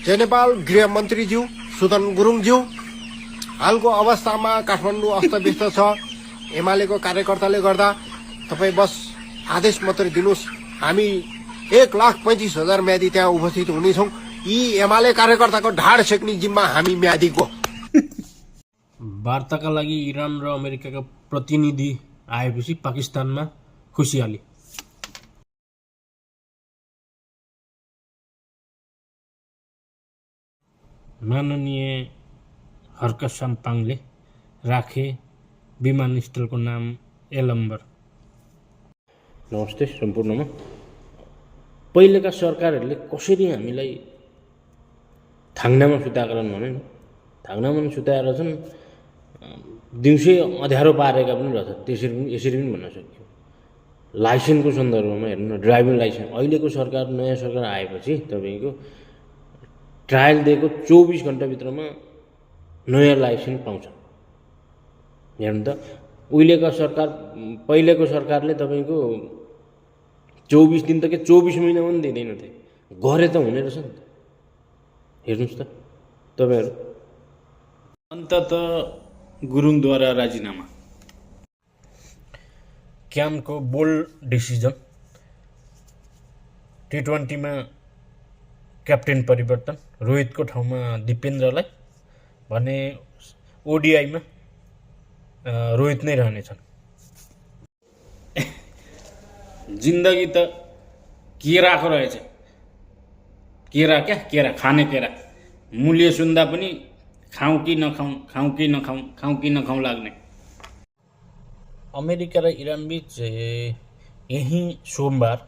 जय नेपाल गृहमन्त्रीज्यू सुदन गुरुङज्यू, हालको अवस्थामा काठमाडौँ अस्तव्यस्त छ। एमालेको कार्यकर्ताले गर्दा तपाईँ बस आदेश मात्रै दिनुहोस्, हामी 1,35,000 म्यादी त्यहाँ उपस्थित हुनेछौँ। यी एमाले कार्यकर्ताको ढाड सेक्ने जिम्मा हामी म्यादीको। वार्ताका लागि इरान र अमेरिकाका प्रतिनिधि आएपछि पाकिस्तानमा खुसियाली। माननीय हर्क साम्पाङले राखे विमानस्थलको नाम एलम्बर। नमस्ते सम्पूर्णमा। पहिलेका सरकारहरूले कसरी हामीलाई थाङ्नामा सुताएका रहन् भने थाङ्नामा सुताएर छन्, दिउँसै अँध्यारो पारेका पनि रहेछ। यसरी पनि भन्न सकियो। लाइसेन्सको सन्दर्भमा हेर्नु न, ड्राइभिङ लाइसेन्स अहिलेको सरकार, नयाँ सरकार आएपछि तपाईँको ट्रायल दिएको 24 घन्टाभित्रमा नयाँ लाइसेन्स पाउँछ। हेर्नु त, पहिलेको सरकारले तपाईँको 24 दिन त के 24 महिना पनि दिँदैन थिए। गरे त हुने रहेछ नि त। हेर्नुहोस् त तपाईँहरू। अन्ततः गुरुङद्वारा राजीनामा। क्यानको बोल्ड डिसिजन। T20मा क्याप्टेन परिवर्तन, रोहितको ठाउँमा दिपेन्द्रलाई भने ओडिआईमा रोहित नै रहनेछन्। जिन्दगी त केराको रहेछ। केरा क्या, केरा खाने केरा। मूल्य सुन्दा पनि खाउँ कि नखाउँ, खाउँ कि नखाउँ, खाउँ कि नखाउँ लाग्ने। अमेरिका र इरान बीच यही सोमबार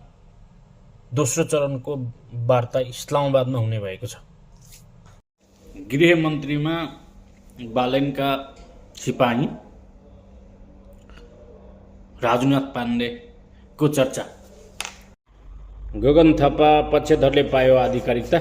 दोस्रो चरणको वार्ता इस्लामाबादमा हुने भएको छ। गृहमन्त्रीमा बालेनका सिपाही राजनाथ पाण्डेको चर्चा। गगन थापा पक्षधरले पायो आधिकारिकता।